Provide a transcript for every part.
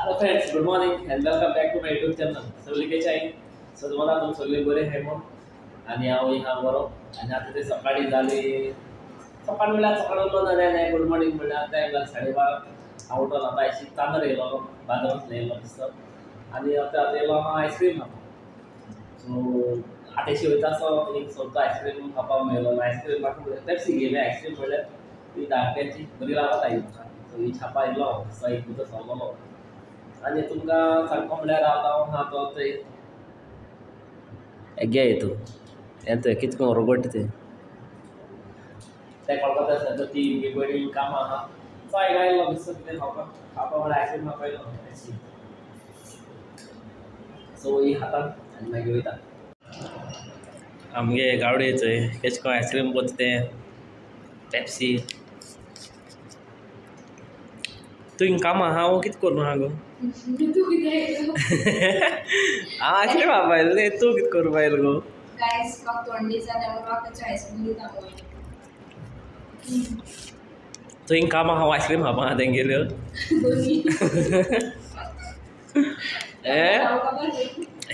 Hello friends, good morning and welcome back to my YouTube channel. सगळे कशे आहे? So तुम्हाला तुम सगळे बरे आहे म्हणून आणि हांव ह्या बरो. आनी आतां ते सकाळी जाली, सकाळी म्हणल्यार सकाळी उठलो जाल्यार नाही गुड मॉर्निंग म्हणल्यार टायम जालो 12:30. हांव उठलो आतां आयशी तांदर येयलो, बाजारांतल्यान येयलो दिसता. आनी आतां आतां येयलो हांव आयस्क्रीम खावपाक. सो आतां अशी वयता आसो एक सोदतो आयस्क्रीम खावपाक मेळ्ळो. आयस्क्रीम म्हाका पेप्सी घेयली. आयस्क्रीम म्हणल्यार ती 10 रुपयाची बरी लागता ही. सो ही छापा येयलो सो एक भितर सरलोलो. आनी तुमकां सांगपा म्हणल्यार आतां हांव आहा तो थंय घे तूं हें थंय कितें करून रगडटा तें तें कोलकाता आसा ती बरी कामां आहा. सो हांगा आयलो बेश्टो कितें खावपाक, खावपाक म्हणल्यार आयस्क्रीम खावपाक आयलो. सो ही खाता आनी मागीर वयता आमगे गावडे थंय केश करून आयस्क्रीम करता तें पेप्सी. तूं हिंग कामां आहा हांव कितें करूं आहा गो? हांव आयस्क्रीम खावपा आयलो, तूं कितें करूं आयलो गो? तूं हिंग कामां हांव आयस्क्रीम खावपा आहा तेंगेल्यो.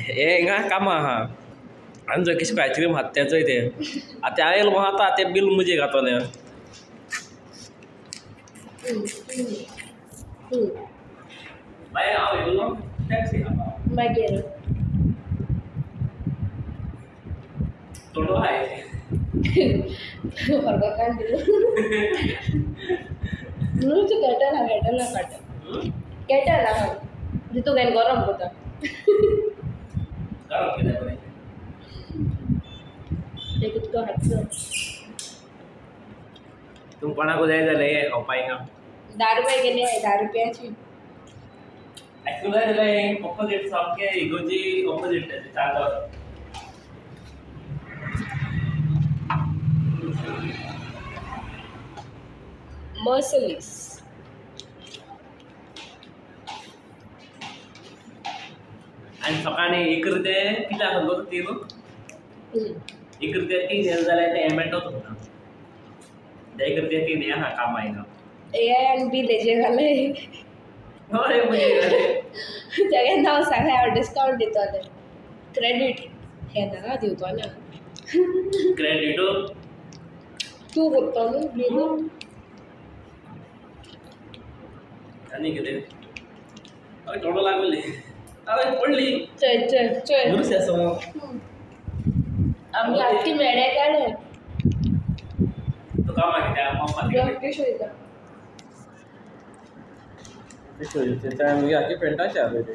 हे हिंगा कामां आहा आनी जंय कशें आयस्क्रीम खाता तें चोय तें. आतां आयलो म्हाका आतां तें बील मुजेर घातलें. मागीर हांव येयलो टॅक्सी खावपाक. मागीर तोंड आहाय वर्गाकान दिलो. न्हू तूं केटल आहा, केटल आहा, काडटा केटल आहा तितून घेवन गरम करता. गरम केल्यार बरें. तें कितको हाडचो तुमकां कोणाकूय जाय जाल्यार ये खावपा हिंगा. 10 रुपया गेली आहे, 10 रुपयाची आयस्क्रीम जाय जाल्यार ऑपोजीट सामकें इगोजी ऑपोजीट चांदोर. मर्सलीस आनी सकाळीं 1 रुपया कितले आसा गो तीन 1 रुपया 3 हें जाल्यार तें मेळटा तुमकां. 1 रुपया 3 हें आहा कामां हिंगा. ए आनी बील हेजेर घालय. हय मुजेर घालय. तेगे नांव सांगलें हांव डिस्कावंट दितलें. क्रेडीट हें ना दिवचो ना. क्रेडिटू तूं करतो न्हू बील. आनी कितें? हय थोडो लागली हय पडली. चल चल चल बुरशें आसा. आमी आख्खी मेळे काडले. तूं कामां कित्याक मम्मा कशें वयता? मागीर आख्खी पेंटाचे आहा ते.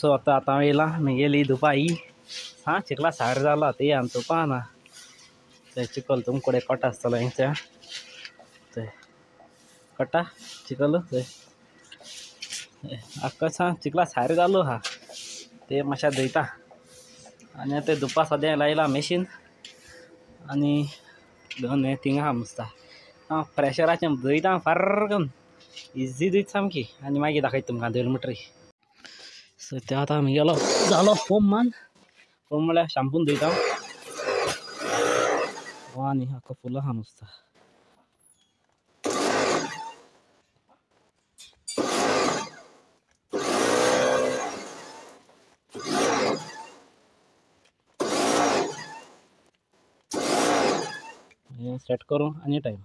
सो आतां आतां हांव येयला म्हगेली धुवपा ही. आं चिखला सार जाला ती आनी धुवपा ना. थंय चिखल तुमचे कडेन कट्टा आसतलो हिंगच्या थंय कट्टा चिखल थंय आक्को सांग चिखला सार जालो आहा ते मातशें धुयता. आनी आतां धुवपा सद्या लायला मॅशीन आनी धुवन हें थिंगा आहा मस्ता. हांव प्रेशराचें धुयता फार करून इजी धुयता सामकी. आनी मागीर दाखयता तुमकां धुयलें म्हणटकीर. सो ते आतां आमगेलो जालो फोम मान. फोम म्हणल्यार शाम्पून धुयता. आनी आख्खो फुल आहा नुस्ता. हें सेट करूं आनी टायम.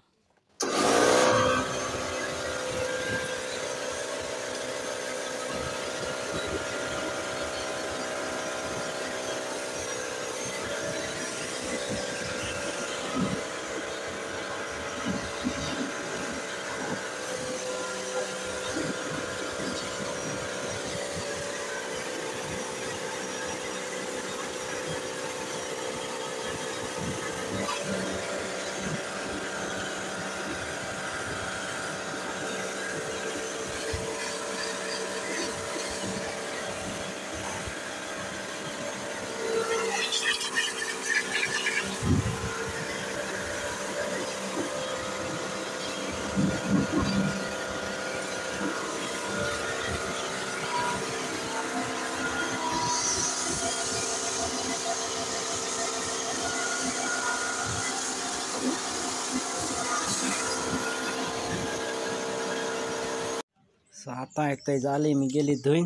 सो आतां एकटय जाली मुगेली धुयन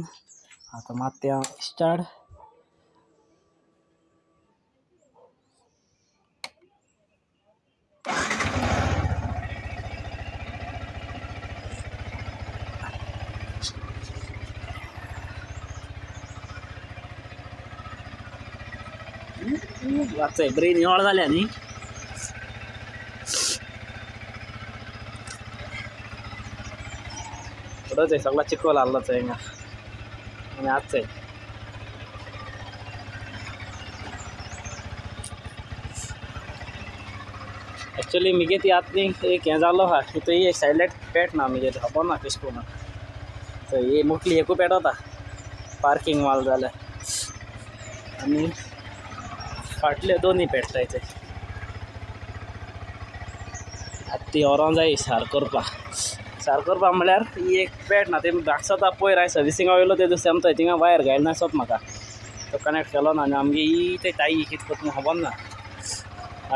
आतां मात्तें हांव स्टार्ट। वाचय बरी निवळ जाल्या न्ही। थोडोच सगळा चिखल आहलोच हिंगा आनी आजचय एक्चुअली मुगे ती आतां एक हें जाल्लो आहा की थंय एक सायडलेट पेट ना मुगे खबर ना कशें करून थंय मुखली एकू पेट वता पार्कींग माल जाल्यार आनी फाटले दोनूय पेट्टाय ते। आतां ती व्हरोंक जाय सार करपाक सार करपाक म्हळ्यार ही एक पेट ना ते धाकसता पयर हांवें सर्विसिंगा वयलो ते दुसरे आमचो थिंगा वायर घायल ना सोद म्हाका तो कनेक्ट केलो ना आनी आमगे ही ते ताई कितें करता खबर ना।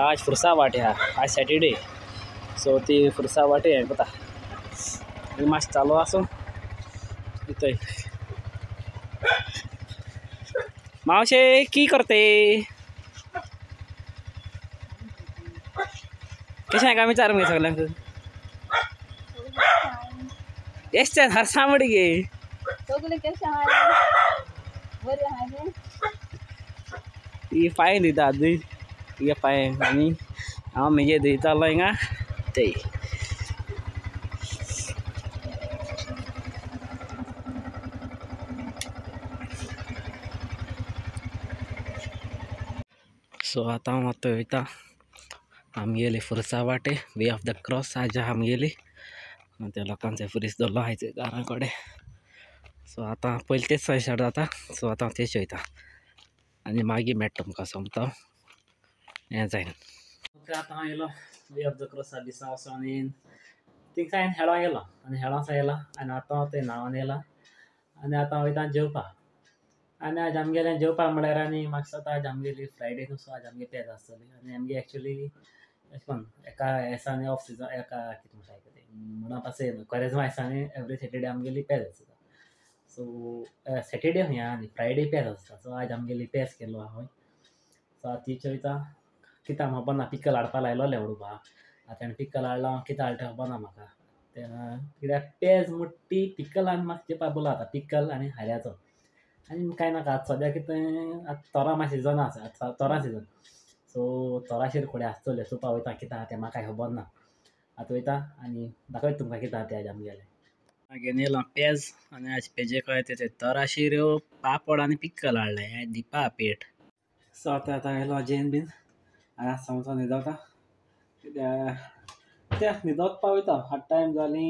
आज फुरसा वाटे आहा, आज सॅटरडे सो ती फुरसा वाटे हें करता मातशें चालू आसूं इतय। मावशे की करते कशें काय विचार मगे सगल्यांक एश हरसामडी गे सगळे कशें आहा बरें आहा न्ही। ही पांय दिता दुय तुगे पांय आनी हांव मुगे धुयतालो हिंगा ते। सो आतां हांव आतां वयता आमगेली फुरसा वाटे वे ऑफ the cross आज आमगेली त्या लोकांचे फुरीस दवरलो आहा दारा कडेन। सो आतां पयलीं तेच स्टार्ट जाता सो आतां तेच वयता आनी मागीर मेळटा तुमकां सोमतो हें जायन। आतां हांव येयलो वे ऑफ the क्रॉसा दिसा वचोन येयन थिंगा हांवें हेळों गेलो आनी हेळों येयला आनी आतां थंय न्हांवन येयला आनी आतां वयता जेवपाक। आनी आज आमगेलें जेवपाक म्हळ्यार आनी म्हाका दिसता आज आमगेली फ्रायडे न्हू सो आज आमगे पेज आसतली आनी आमगे एक्चुली अशें करून एका दिसांनी ऑफ सिजन एका कितें म्हणटा तें म्हणप आसा कोरेज्मा दिसांनी एवरी सॅटरडे आमगेली पेज आसता सो सॅटरडे खंय आनी फ्रायडे पेज आसता सो आज आमगेली पेज केलो आहा सो आतां ती चोयता कितें खबर ना पिकल हाडपा लायलोलें उडोवपा आतां ताणें पिकल हाडलां कितें हाडटा खबर ना म्हाका कित्याक पेज म्हणटा ती पिकल आनी म्हाका जेवपाक बोला आतां पिकल आनी हाऱ्याचो आनी कांय नाका आतां सद्याक कितें आतां तोरां मातशें सिजन आसा आतां तोरां सिजन सो तोराचेर खोडे आसतले चोवपा वयता कितें आहा तें म्हाका खबर ना। आतां वयता आनी दाखयता तुमकां कितें आहा तें आज आमगेलें। घेवन येयला पेज आनी आज पेजे कळ्ळें तें तोरा शिऱ्यो पापड आनी पिकल हाडलें दिपा पेट। सो आतां आतां येयलो जेवन बीन आनी आतां समजो न्हिदोता कित्याक त्या न्हिदोवपा वयता आतां टायम जाली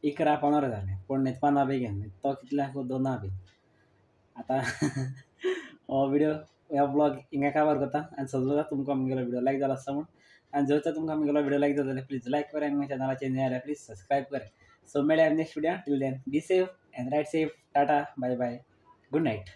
11:15 जालें पूण न्हिदपा ना बेगीन न्हिदतो कितल्यांक 2 बीन। आतां हो विडियो ह्या ब्लॉग हिंगा काबार करता आनी सजता तुमकां म्हगेलो विडियो लायक जाला आसता म्हूण आनी जर तर तुमकां म्हगेलो विडियो लायक जालो जाल्यार प्लीज लायक करात आनी म्हज्या चॅनलाचेर नवे जाल्यार प्लीज सबस्क्रायब करात। सो मेळया next video, till then be safe and ride safe, tata, bye bye, good night.